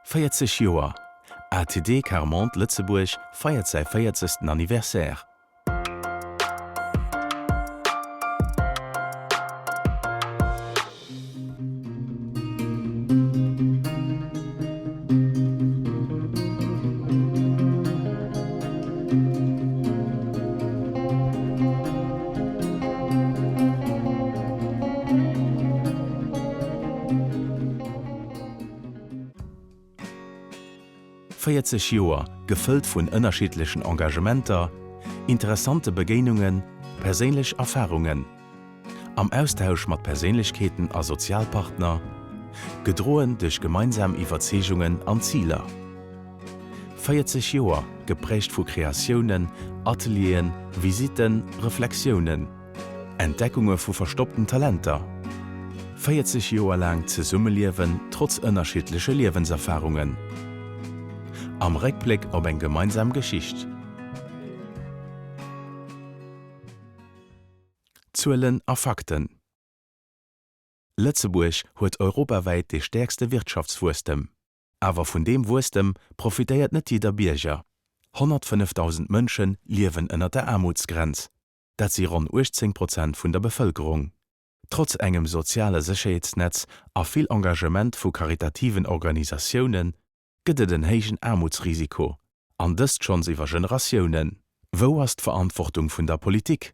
40 Joer, ATD Quart Monde Lëtzebuerg feiert säi véierzegsten Anniversaire. 40 Joer, gefëllt vun ënnerschiddlechen Engagementer, interessante Begéinungen, perséinlech Erfarungen. Am Austausch mat Perséinlechkeeten a Sozialpartner, gedroen duerch gemeinsam Iwwerzeegungen an Ziler. 40 Joer, geprägt vu Kreatiounen, Atelieren, Visitten, Reflexiounen, Entdeckunge vu verstoppten Talenter. 40 Joer laang Zesummeliewen trotz ënnerschiddleche Liewenserfarungen. Am Réckbléck op eng gemeinsam Geschicht. Zuelen a Fakten, Lëtzebuerg huet europawäit dee stäerkste Wirtschaftswuesstem. Awer vun deem Wuesstem profitéiert net jidder Bierger. 105.000 Mënsche liewen ënner der Aarmutsgrenz, dat si ronn 18 Prozent vun der Bevëlkerung. Trotz engem soziale Sécherheetsnetz a vill Engagement vu karitativen Organisatioune gëtt et en héijen Aarmutsrisiko, an dëst schonns iwwer Generatiounen. Wou ass d'Verantwortung vun der Politik?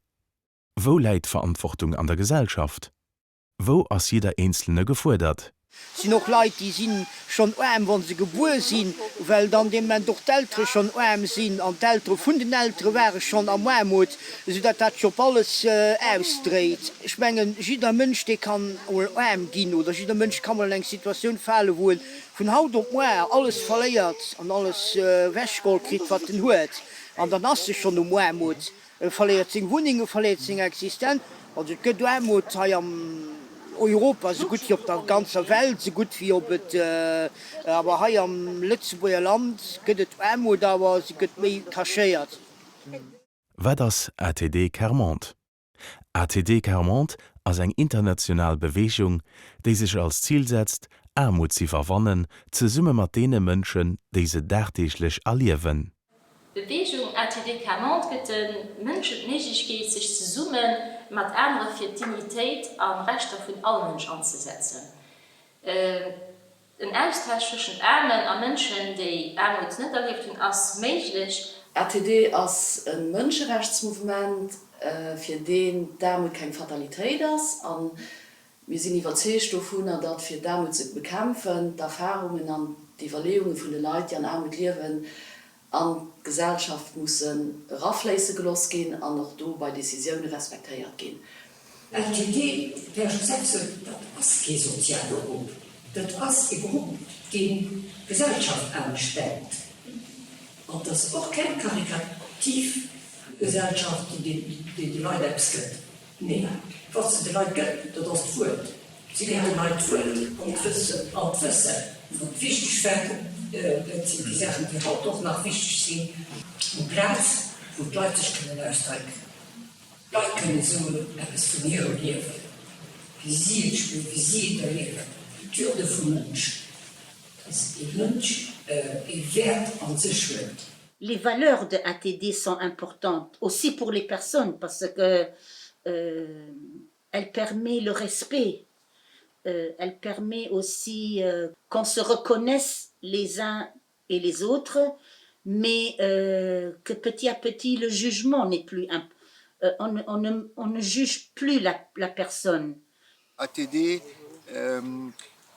Wou läit d'Verantwortung an der Gesellschaft? Wou ass jidder Eenzelne gefuerdert? Et sinn och Leit, déi si schonn aarm, wa se gebuer sinn, well dann dee Moment och d'Eltere schonn aarm sinn an d'Eltere vun den Eltere ware schonn am Aarmut, esou datt dat sech op alles ausdréit. Ech mengen, jidder Mënsch, dee kann emol aarm ginn oder jidder Mënsch ka mol an eng Situatioun falen, wou en vun haut op muar alles verléiert an alles ewechgeholl kritt, wat en huet, an dann ass e schonn um Aarmut. E verléiert seng Wunneng, e verléiert seng Existenz. Also et gëtt Aarmut hei am Europa esou gutt wéi op der ganzer Welt, esou gutt wéi op et awer hei am Lëtzebuerger Land gëtt et Aarmut, awer se gëtt méi cachéiert. Wat ass ATD Quart Monde? ATD Quart Monde ass eng international Beweegung, déi sech als Zil setzt, Aarmut z'iwwerwannen, zesumme mat deene Mënschen, déi se dagdeeglech erliewen. D'Beweegung ATD Quart Monde gëtt de Mënschen d'Méiglechkeet, sech zesumme mat anere fir d'Dignitéit a Rechter vun all Mënsch anzesetzen. En Austausch tëschent Aarmen a Mënschen, déi Aarmut net erlieft hunn, ass méiglech. ATD ass e Mënscherechtsmouvement, fir deen d'Aarmut keng Fatalitéit ass. A mir sinn iwwerzeegt dovunner, datt fir d'Aarmut ze bekämpfen, d'Erfarungen an d'Iwwerleeunge vun de Leit, déi an Aarmut liewen, an d'Gesellschaft mussen erafléisse geloss ginn an och do bei Decisioune respektéiert ginn. LTD, Här Josefsen, dat ass kee soziale Grupp, dat ass e Grupp, deen d'Gesellschaft anescht denkt. An et ass och keng karikativ Gesellschaft, déi de Leit eppes gëtt. Nee, wat se de Leit gëtt, dat ass d'Wuert. Si gëtt de Leit d'Wuert an d'Wëssen. An d'Wëssen, wat wichteg war, dat sinn déi Saachen, déi haut och nach wichteg sinn, eng Plaz, wou d'Leit sech kënnen ausdrécken. D'Leit kënne soen eppes vun hirem Liewen, wéi si et spieren, wéi si et erliewen. D'Würde vum Mënsch, dass ee Mënsch ee Wäert an sech huet. Les valeurs de ATD sont importantes aussi pour les personnes parce que elle permet le respect, elle permet aussi qu'on se reconnaisse les uns et les autres, mais que petit à petit le jugement n'est plus on, on, ne, on ne juge plus la, la personne. ATD euh,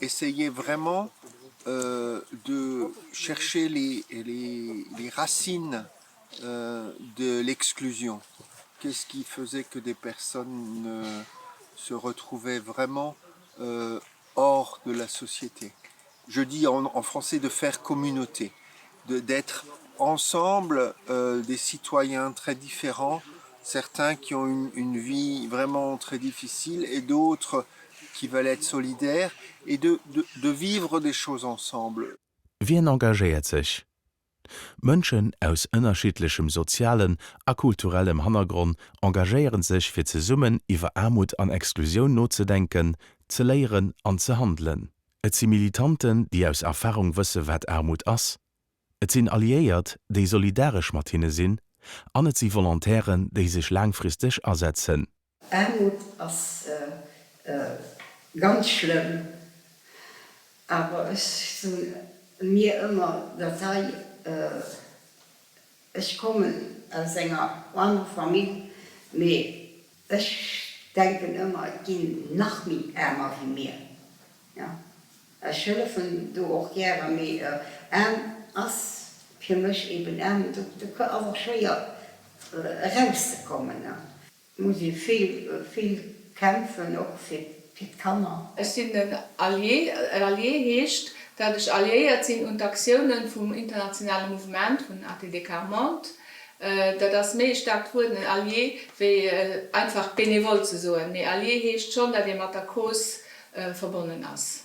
essayait vraiment euh, de chercher les, les, les racines euh, de l'exclusion. Qu'est-ce qui faisait que des personnes euh, se retrouvaient vraiment euh, hors de la société Je dis en, en français de faire communauté, d'être ensemble euh, des citoyens très différents, certains qui ont une, une vie vraiment très difficile et d'autres qui veulent être solidaires et de, de, de vivre des choses ensemble. Wien engagéiert sech? Mënschen aus ënnerschiddlechem sozialen a kulturellem Hannergronn engagéiere sech fir zesummen iwwer Aarmut an Exklusioun nozedenken, ze léieren an ze handelen. Et si Militanten, déi aus Erfarung wësse wat Aarmut ass. Et sinn Alliéiert, déi solidaresch mat hinne sinn. An et si Volontairen, déi sech laangfristeg asetzen. Aarmut ass ganz schlëmm, awer ech soen mir ëmmer, datt hei, ech kommen aus enger aarmer Famill, mee ech denken ëmmer, et ginn nach méi Aarmer wéi mir. Jo, ech hëllefen do och gären, mee aarm ass fir mech eben aarm, do ass och schwéier erauszekommen. Muss ee vill, vill kämpfen, och fir d'Kanner. Ech sinn en Allié. En Allié heescht, dat ech alliéiert sinn un d'Aktiounen vum internationale Mouvement vun ATD Quart Monde. Dat ass méi e staarkt Wuert, en Allié, wéi einfach bénévole ze soen. Mee Allié heescht schonn, dat ee mat der Cause verbonnen ass.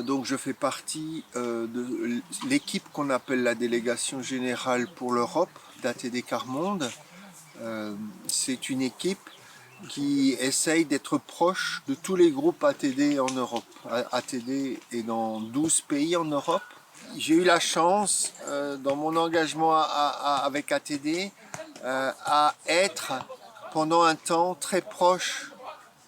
Donc je fais partie de l'équipe qu'on appelle la délégation générale pour l'Europe d'ATD Quart Monde. C'est une équipe qui essaye d'être proche de tous les groupes ATD en Europe. ATD est dans 12 pays en Europe. J'ai eu la chance dans mon engagement à, à, avec ATD à être pendant un temps très proche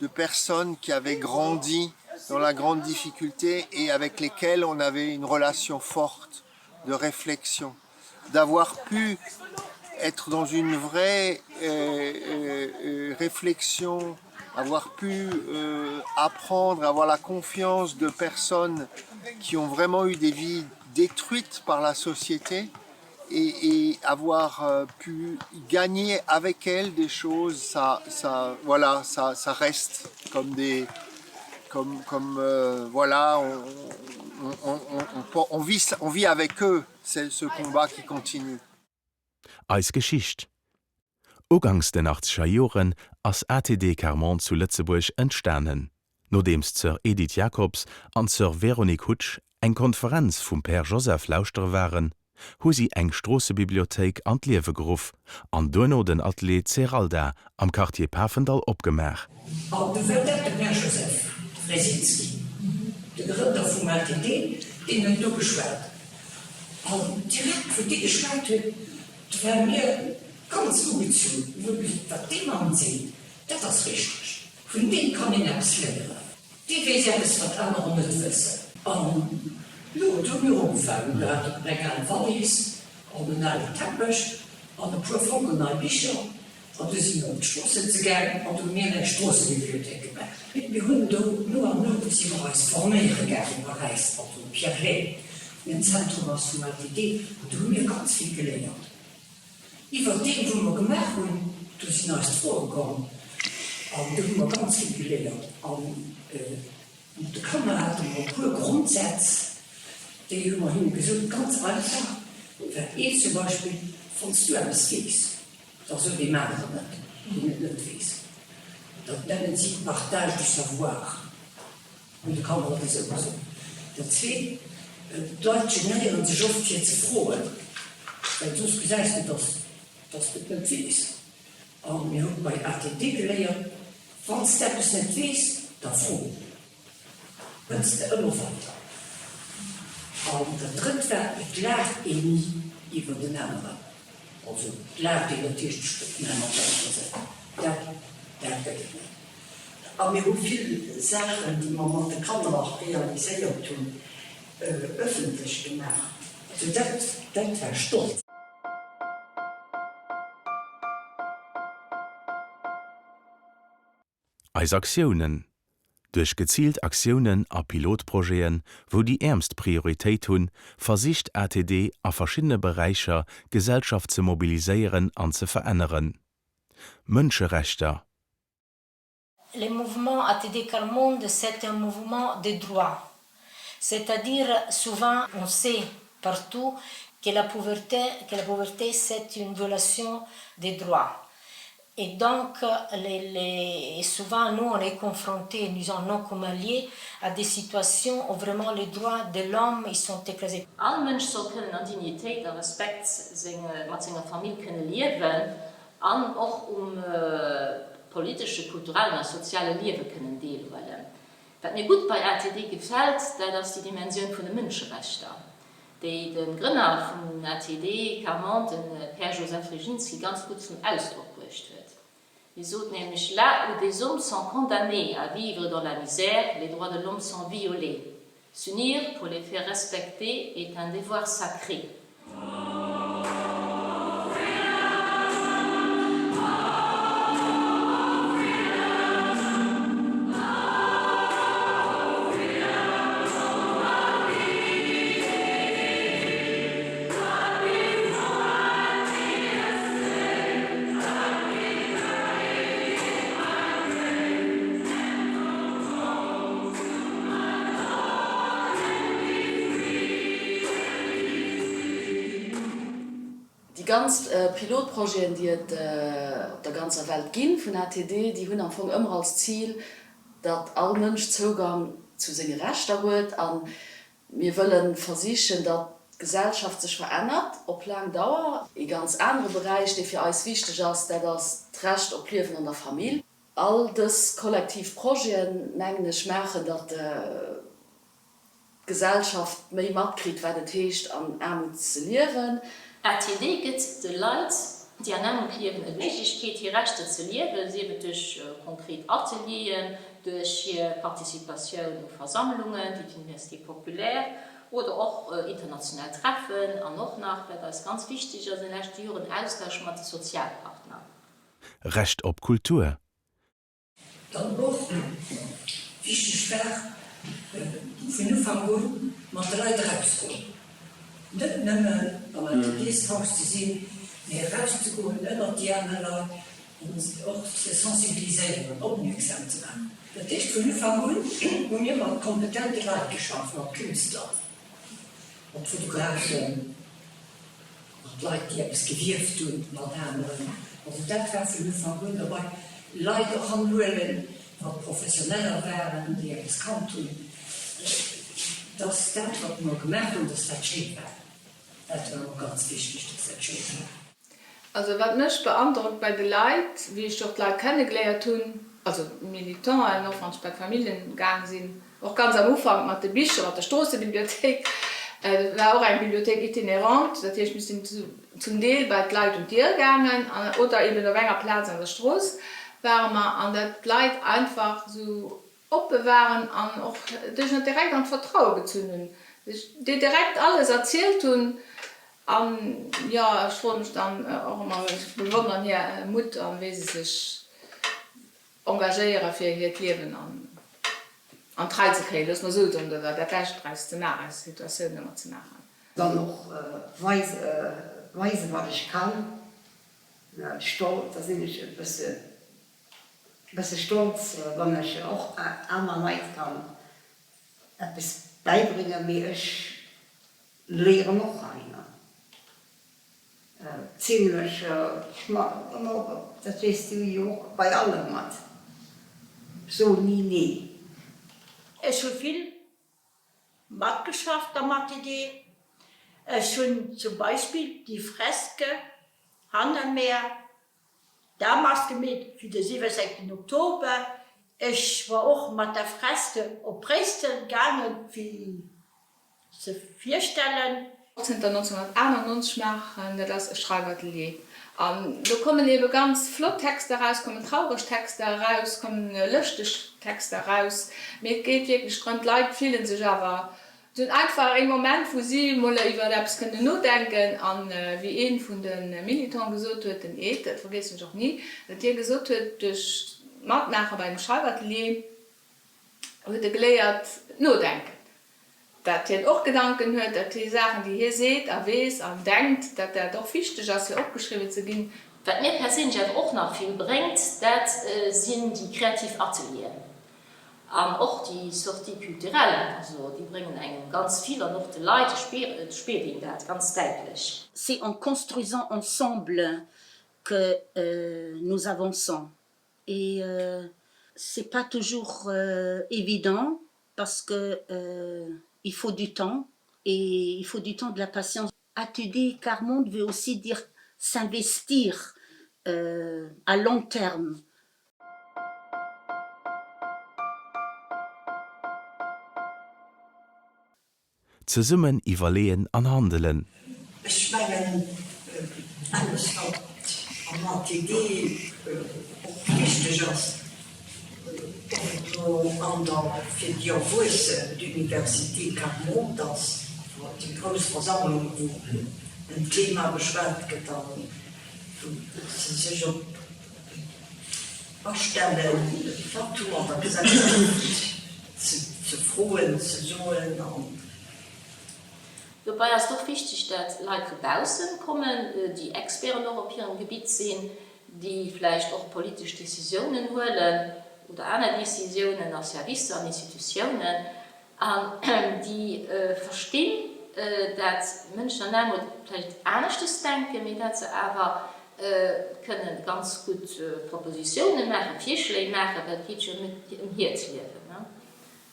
de personnes qui avaient grandi dans la grande difficulté et avec lesquelles on avait une relation forte de réflexion. D'avoir pu être dans une vraie euh, euh, euh, réflexion, avoir pu euh, apprendre, avoir la confiance de personnes qui ont vraiment eu des vies détruites par la société et, et avoir euh, pu gagner avec elles des choses, ça, ça, voilà, ça, ça reste comme des comme, comme euh, voilà, on, on, on, on, on, vit, on vit avec eux ce combat qui continue. Eis Geschicht. Uganks den achtzeger Joren ass ATD Quart Monde zu Lëtzebuerg entstanen, nodeems d'Sœur Edith Jacobs an d'Sœur Véronique Hutsch eng Konferenz vum Père Joseph lauschtere waren, hu si eng Stroossebibliothéik an d'Liewe geruff an duerno den Atelier Zeralda am Quartier Pafendall opgemaach. An du war dat de Père Joseph Wresinski, de Grënner vum ATD, deen huet do geschwat. An direkt wou dee geschwat huet, du ware mir ganz ugezunn. Mir hu gesot, wat dee Mann seet, dat ass richteg, vun deem kann een eppes léieren. Dee weess eppes, wat anerer net wëssen. An jo, du hu mir ugefaangen. Mir haten eng al Wallis an en alen Teppech an e puer fonkelnei Bicher. An du si mir op d'Stroossen ze gaangen an du hu mir eng Stroossebibliothéik gemaach. Mir hunn do no an no si mer eis forméiere gaangen, Paräis, also Pierre Ley, den Zentrum ass vum ATD, an do hu mir ganz vill geléiert. Iwwert deem, wou mer gemaach hunn, do sinn eis d'Froe komm an do hu mer ganz vill geléiert. A mat de Kanner hate mer e puer Grondsätz, déi hu mer hinne gesot, ganz einfach, wat een zum Beispill, Wann s du eppes weess, da so deem aneren et, deen et net weess. Dat nennen si Partage du savoir. Hunn de Kanner et esou gesot. Dat zweet, d'Leit genéieren sech oft fir ze froen, well soss gesäis de, dass dass de et net weess. A mir hu bei ATD geléiert, wann s de eppes net weess, da fro, kënns de ëmmer weider. An dat drëtt war, et laacht een ni iwwer den aneren. Also et laacht een, dat heescht spëtzt mat der anerer Säit. Dat dat gëtt et net. A mir hu vill Saachen, déi mer mat de Kanner realiséiert hunn, ëffentlech gemaach. Also dat, dat war stolz. Eis Aktiounen, Duerch geziilt Aktiounen a Pilotprojeten, wou déi Äermst Prioritéit hunn, versicht ATD a verschiddene Beräicher d'Gesellschaft ze mobiliséieren an ze veränneren. Mënscherechter. Le mouvement ATD Quart Monde, c'est un mouvement de droits. C'est-à-dire, souvent, on sait partout que la pauvreté, que la pauvreté c'est une violation des droits. Et donc, les, les, souvent, nous, on est confrontés, nous en non comme alliés, à des situations où vraiment les droits de l'homme ils sont écrasés. All Mënsch soll kënnen an Dignitéit a Respekt mat senger Famill kënne liewen an och um politesche, kulturellen a soziale Liewe kënnen deelhuelen. Wat mir gutt bei ATD gefält, dat ass déi Dimensioun vun de Mënscherechter, déi de Grënner vun ATD, Quart Monde, de Père Joseph Wresinski, ganz gutt zum Ausdrock bruecht huet. Hie sot nämlech, Là où des hommes sont condamnés à vivre dans la misère, les droits de l'homme sont violés. S'unir pour les faire respecter est un devoir sacré. Déi ganz Pilotprojeten, déi et op der ganzer Welt ginn vun ATD, déi hunn am Fong ëmmer als Zil, datt all Mënsch Zougang zu senge Rechter huet. A mir wëlle versichen, datt d'Gesellschaft sech verännert op laang Dauer. Ee ganz anere Beräich, dee fir eis wichteg ass, dat ass d'Recht op Liewen an der Famill. All dës kollektiv Projeten, mengen ech, maachen, datt d'Gesellschaft méi matkritt, wat et heescht, an Aarmut ze liewen. ATD gëtt de Leit, déi an Aarmut liewen, d'Méiglechkeet, hir Rechter ze liewen, sief et duerch konkret Atelieren, duerch hir Participatioun u Versammlungen, wéi d'Université populaire, oder och international Treffen an och nach, wat eis ganz wichteg ass an de leschte Joren, Austausch mat de Sozialpartner. Recht op Kultur. Dann och wichteg war, vun Ufank u mat de Leit erausgoen. Net nëmmen am Ateliers-Haus ze sinn, mee erauszegoen ënnert déi aner Leit an se och ze sensibiliséieren an opmierksam ze maachen. Dat heescht, vun Ufank un hu mir mat kompetente Leit geschafft, mat Künstler, mat Fotografen. Mat Leit, déi eppes gewieft hunn, mat aneren. Also dat war vun Ufank un derbei. Leit eranhuelen, wat Professioneller waren, déi eppes kannt hunn, dass dat, wat mer gemaach hunn, dass dat schéi war. Dat war mer ganz wichteg, dass dat schéi war. Also wat mech beandrockt bei de Leit, wéi ech och d'Leit kennegeléiert hunn, also d'Militanten, och wann ech bei d'Familljen gaang sinn, och ganz am Ufank mat de Bicher, mat der Stroossebibliothéik, dat war och eng Bibliothèque itinerante, dat heescht mir sinn zum Deel bei d'Leit un d'Dier gaangen oder eben op enger Plaz an der Strooss ware mer, an dat d'Leit einfach esou oppe waren an och dech net direkt an d'Vertraue gezunn hunn, dir direkt alles erzielt hunn an jo, ech froe mech dann och ëmmer, ech bewonneren hir Mutt an wéi se sech engagéiere fir hiert Liewen an d'Rei ze kréien, loosse mer esou soen, oder dat Bescht draus ze maachen, aus der Situatioun ëmmer ze maachen. Dann och weisen, wat ech kann. Stolz, da sinn ech e bësse Bësse stolz wann ech och aner Leit kann eppes bäibréngen, mee ech léieren och hei zimlech, dat weess du jo och, bei allem mat, so ni nee. Ech hu vill matgeschafft am Atelier. Ech hunn zum Beispill déi Freske hanner mär Damask gemeet fir de 17 Oktober. Ech war och mat der Freske op Bréissel gaangen fir se virstellen. Zënter 1998 maachen, dat ass e Schreifatelier. An do kommen ebe ganz flott Texter eraus, kommen traureg Texter eraus, kommen lëschteg Texter eraus, mee et geet wierklech drëm, d'Leit fillen sech awer Se hunn einfach ee Moment, wou si emol iwwer eppes kënnen nodenken. An wéi ee vun de Militante gesot huet, den Ed, dat vergiessen ech och ni, datt hie gesot huet, duerch d'Matmaache bei dem Schreifatelier huet e geléiert nodenken. Dat hien och Gedanken huet, dat déi Saachen, déi hie seet a weess an denkt, dat dat och wichteg ass, fir opgeschriwwen ze ginn. Wat mir perséinlech awer och nach vill bréngt, dat sinn déi kreativ Atelieren. An och déi Sorties culturelles, also déi bréngen engem ganz vill an och de Leit, et spiert een dat ganz däitlech. C'est en construisant ensemble que nous avançons et c'est pas toujours évident parce que il faut du temps et il faut du temps de la patience. ATD Quart Monde veut aussi dire s'investir à long terme. Zesummen iwwerleeën an handelen. Ech mengen, alles wat am ATD och wichteg ass, ob et elo an der fir déi Erwuessen d'Université Quart Monde ass, déi grouss Versammlung wou en Thema beschwat gëtt a wou se sech op astellen, wat hu mer der Gesellschaft ze froen, ze soen an. Dobei ass et och wichteg, dat Leit vu baussen kommen, déi Experten och op hirem Gebitt sinn, déi vläicht och politesch Décisiounen huelen oder aner Décisiounen a Servicer an Institutiounen an déi verstinn, dat Mënschen an Aarmut vläicht aneschtes denken, mee dat se awer kënnen ganz gutt Propositiounen maachen, Virschléi maachen, well et geet jo net ëm hiert Liewen.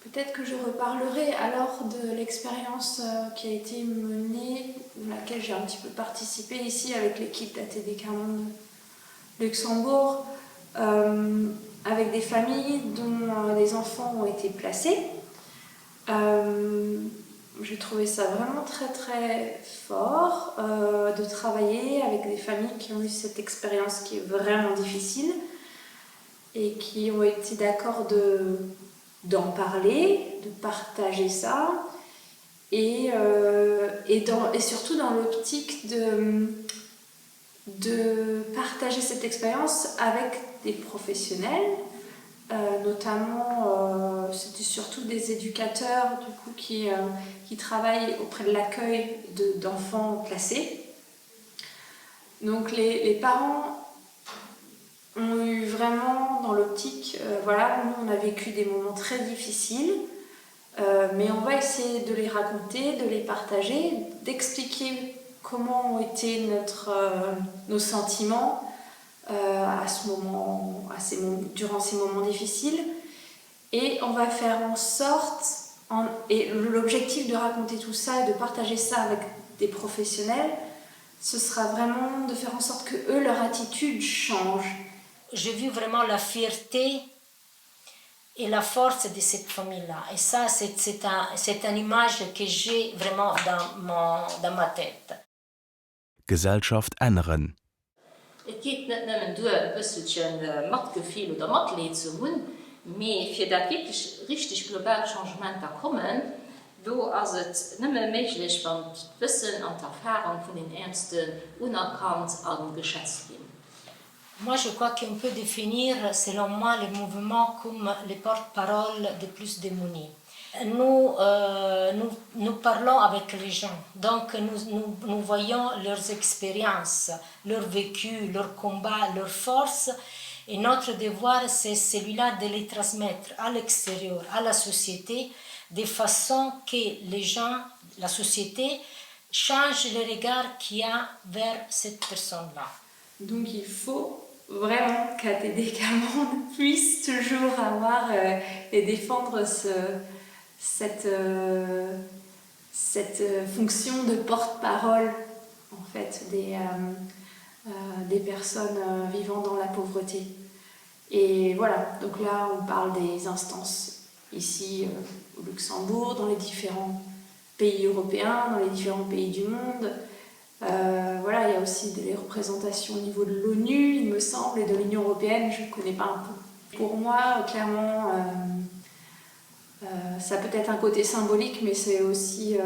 Peut-être que je reparlerai alors de l'expérience euh, qui a été menée, laquelle j'ai un petit peu participé ici avec l'équipe d'ATD Carmonde Luxembourg, euh, avec des familles dont euh, des enfants ont été placés. Euh, J'ai trouvé ça vraiment très très fort euh, de travailler avec des familles qui ont eu cette expérience qui est vraiment difficile et qui ont été d'accord de d'en parler, de partager ça et, euh, et, dans, et surtout dans l'optique de, de partager cette expérience avec des professionnels, euh, notamment euh, c'était surtout des éducateurs du coup qui, euh, qui travaillent auprès de l'accueil d'enfants de, placés. Donc les, les parents ont eu vraiment dans l'optique euh, voilà nous on a vécu des moments très difficiles euh, mais on va essayer de les raconter, de les partager, d'expliquer comment ont été notre, euh, nos sentiments euh, à ce moment, à ces, durant ces moments difficiles. Et on va faire en sorte, en, et l'objectif de raconter tout ça et de partager ça avec des professionnels, ce sera vraiment de faire en sorte que eux, leur attitude change. J'ai vu vraiment la fierté et la force de cette famille-là. Et ça, c'est un, une image que j'ai vraiment dans, mon, dans ma tête. Gesellschaft änneren. Et geet net nëmmen duer, e bësselche Matgefill oder Matleed ze hunn, mee fir dat wierklech richteg global Changementer kommen, do ass et nëmme méiglech, wann d'Wëssen an d'Erfahrung vun den Äermsten unerkannt a geschätzt ginn. Moi, je crois qu'on peut définir, selon moi, le mouvement comme le porte-parole des plus démunis. Nous, euh, nous, nous parlons avec les gens, donc nous, nous, nous voyons leurs expériences, leur vécu, leur combat, leur force. Et notre devoir, c'est celui-là de les transmettre à l'extérieur, à la société, de façon que les gens, la société, change le regard qu'il y a vers cette personne-là. Donc il faut vraiment qu'ATD Cameroun puisse toujours avoir euh, et défendre ce, cette, euh, cette euh, fonction de porte-parole en fait des, euh, euh, des personnes euh, vivant dans la pauvreté. Et voilà, donc là on parle des instances ici euh, au Luxembourg, dans les différents pays européens, dans les différents pays du monde. Euh, voilà, il y a aussi des représentations au niveau de l'ONU, il me semble, et de l'Union européenne, je ne connais pas un peu. Pour moi, clairement, euh, euh, ça peut être un côté symbolique, mais c'est aussi euh,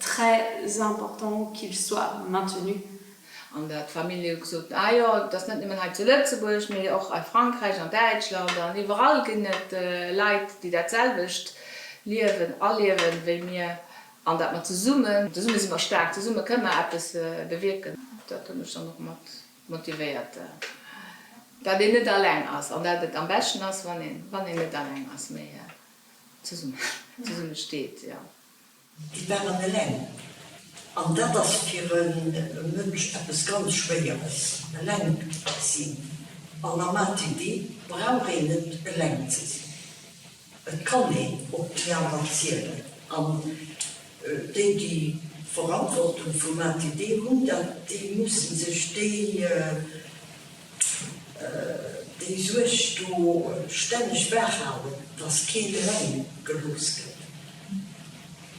très important qu'il soit maintenu. An dat d'Famillje gesot hunn, ah jo, et ass net nëmmen hei zu Lëtzebuerg, mee och a Frankräich, an Däitschland an iwwerall ginn et Leit, déi dat selwecht Liewen erliewen wéi mir. An dat mer zesummen, zesumme si mer staark, zesumme kënne mer eppes bewierken. Dat huet mech dann och mat motivéiert, dat een net alleng ass an dat et am beschten ass, wann een, wann een net alleng ass, mee zesummen, zesumme steet, jo. Déi waren eleng. An dat ass fir e Mënsch eppes ganz Schwéieres, eleng sinn. An am ATD brauch een net eleng ze sinn. Et kann een op déi aner zielen. An déi, déi d'Verantwortung vum ATD hunn, dat, déi musse sech déi, déi Suerg do stänneg waachhalen, dass keen eleng gelooss gëtt.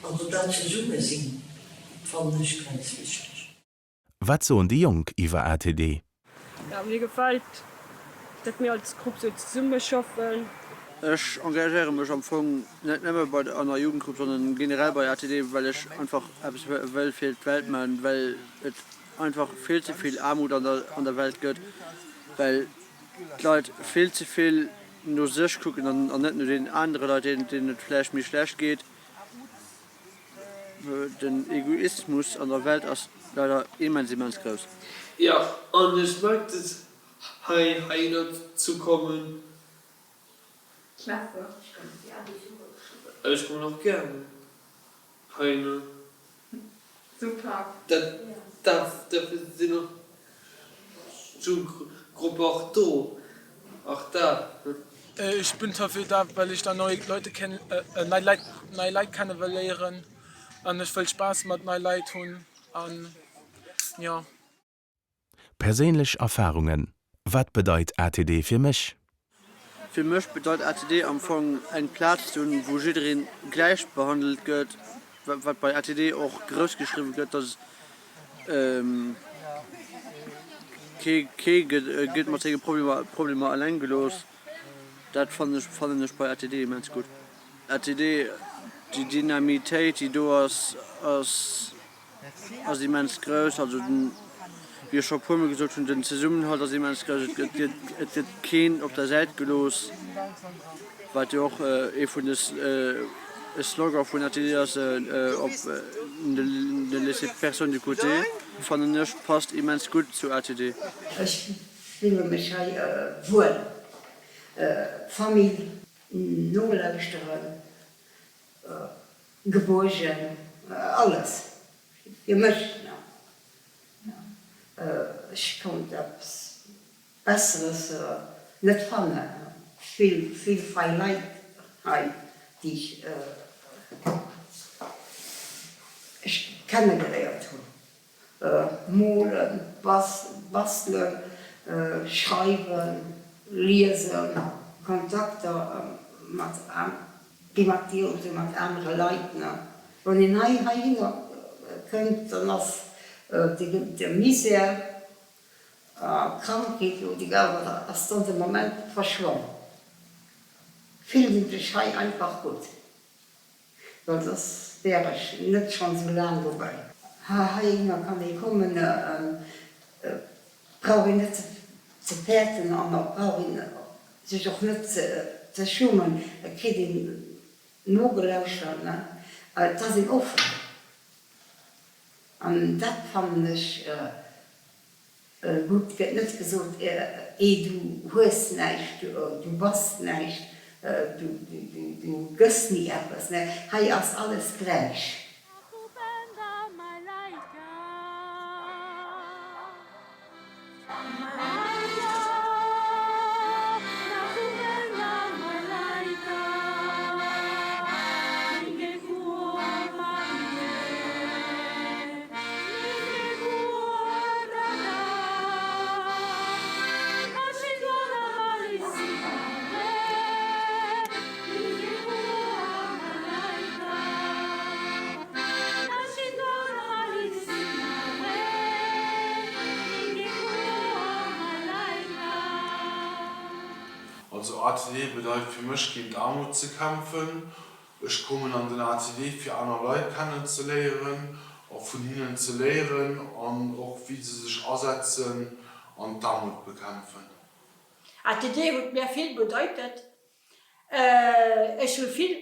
Also dat Zesummesinn fannen ech ganz wichteg. Wat soen déi Jonk iwwer ATD? Ja, mir gefält, dat mir als Grupp sou zesumme schaffen. Ech engagéiere mech am Fong net nëmme bei an der Jugendgrupp, sondern generell bei ATD, well ech einfach eppes wëll fir d'Welt man, well et einfach vill ze vill Aarmut an der an der Welt gëtt, well d'Leit vill ze vill no sech kucken an an net no deenen anere Leit, deenen et vläicht méi schlecht geet. Den Egoismus an der Welt ass leider immens immens grouss. Jo, an ech mag et hei heihinner zu kommen. Klasse. Ech kommen och gären heihinner. Super. Dat dofir sinn och d'Jugendgruppe och do. Och dat. Ech bin dafür da, well ech da nei Leute kennen, nei Leit, nei Leit kenne wëll léieren an ech wëll Spaass mat nei Leit hunn an jo. Perséinlech Erfarungen, Wat bedeit ATD fir mech? Fir mech bedeit ATD am Fong eng Plaz ze hunn, wou jiddereen gläich behandelt gëtt, wat bei ATD och grouss geschriwwen gëtt, dass kee gëtt mat senge Problemer eleng gelooss. Dat fannen ech fannen ech bei ATD immens gutt. ATD, déi Dynamitéit déi do ass, ass ass immens grouss. Also den, wéi ech scho e puermol gesot hunn, den Zesummenhalt ass immens grouss. Et gëtt et gëtt keen op der Säit gelooss, wat jo och ee vun de e Slogan vun ATD ass, op ne laissez personne de côté, fannen ech passt immens gutt zu ATD. Ech fille mech hei wuel. Famill, nolauschteren, gebuergen, alles fir mech. Ech konnt eppes Besseres net fannen. Vill, vill fei Leit hei, déi ech kennegeléiert hunn. Molen, bastelen, schreiwen, liesen, Kontakter mat déi mat dir oder mat anere Leit. Wann een hei heihinner kënnt, dann ass de Misär a Krankheet oder egal wat ass dann de Moment verschwonn. Fillt een sech hei einfach gutt. Well soss wär ech net schonn esou laang dobäi. Heihinner kann ee kommen, et brauch een net ze fäerten an et brauch een sech och net ze schummen. Et kritt een nogelauschtert, et ass een offen an dat fannen ech Gutt, gëtt net gesot, ee du hues näischt, du bass näischt, du gëss ni eppes. Nee, hei ass alles gläich. Also ATD bedeit fir mech géint Aarmut ze kämpfen. Ech kommen an den ATD fir aner Leit kennen ze léieren a vun hinnen ze léieren an och wéi se sech asetzen an d'Aarmut bekämpfen. ATD huet mär vill bedeutet. Ech hu vill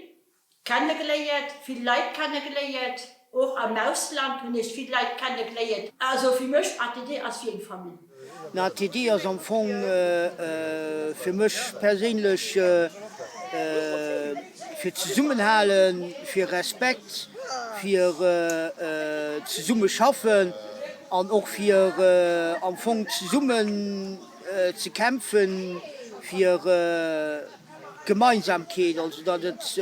kennegeléiert, vill Leit kennegeléiert, och am Ausland hunn ech vill Leit kennegeléiert. Also fir mech, ATD ass wéi eng Famill. Den ATD ass am Fong fir mech perséinlech fir Zesummenhalen, fir Respekt, fir zesummeschaffen an och fir am Fong zesummen ze kämpfen fir Gemeinsamkeet, also datt et,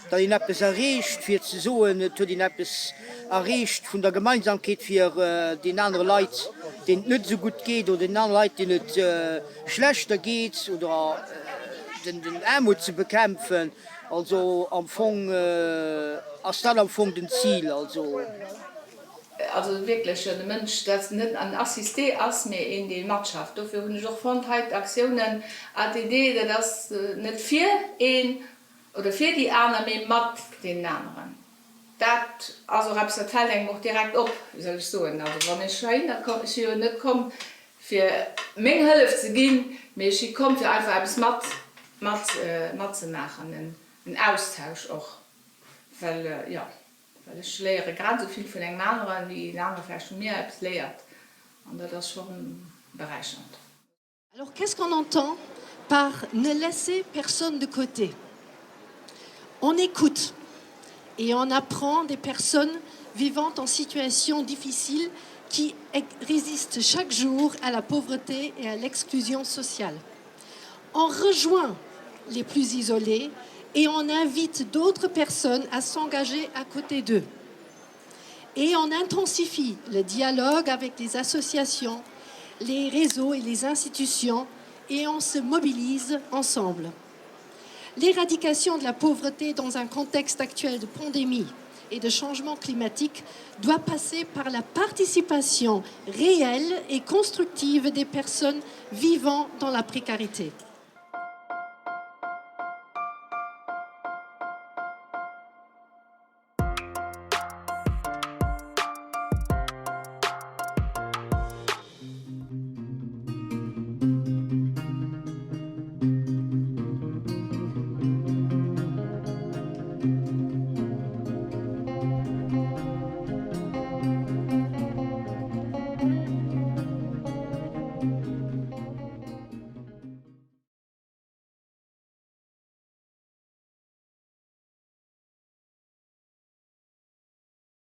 datt een eppes erreecht, fir ze soen, et huet een eppes erreecht vun der Gemeinsamkeet fir deenen anere Leit, deenen et net esou gutt geet, oder deenen anere Leit, deenen et schlechter geet, oder den Aarmut ze bekämpfen. Also am Fong ass dat am Fong den Zil. Also. Also wierklech e Mënsch, dat net en Assisté ass, mee een, dee matschafft. Dofir hunn ech och fonnt, hei d'Aktiounen ATD, dat ass net fir een oder fir déi aner, mee mat deenen aneren. Dat ass och eppes, dat fält engem och direkt op, wéi soll ech soen. Also wann ech heihinner komm, ech si jo net komm fir meng Hëllef ze ginn, mee ech si komm fir einfach eppes mat, mat, matzemaachen, en, en Austausch och, well, jo, well ech léiere grad esou vill vun engem aneren, wéi en anere vläicht vu mir eppes léiert, an dat ass scho beräichernd. Alors qu'est-ce qu'on entend par ne laisser personne de côté? On écoute et on apprend des personnes vivant en situation difficile qui résistent chaque jour à la pauvreté et à l'exclusion sociale. On rejoint les plus isolés et on invite d'autres personnes à s'engager à côté d'eux. Et on intensifie le dialogue avec les associations, les réseaux et les institutions et on se mobilise ensemble. L'éradication de la pauvreté dans un contexte actuel de pandémie et de changement climatique doit passer par la participation réelle et constructive des personnes vivant dans la précarité.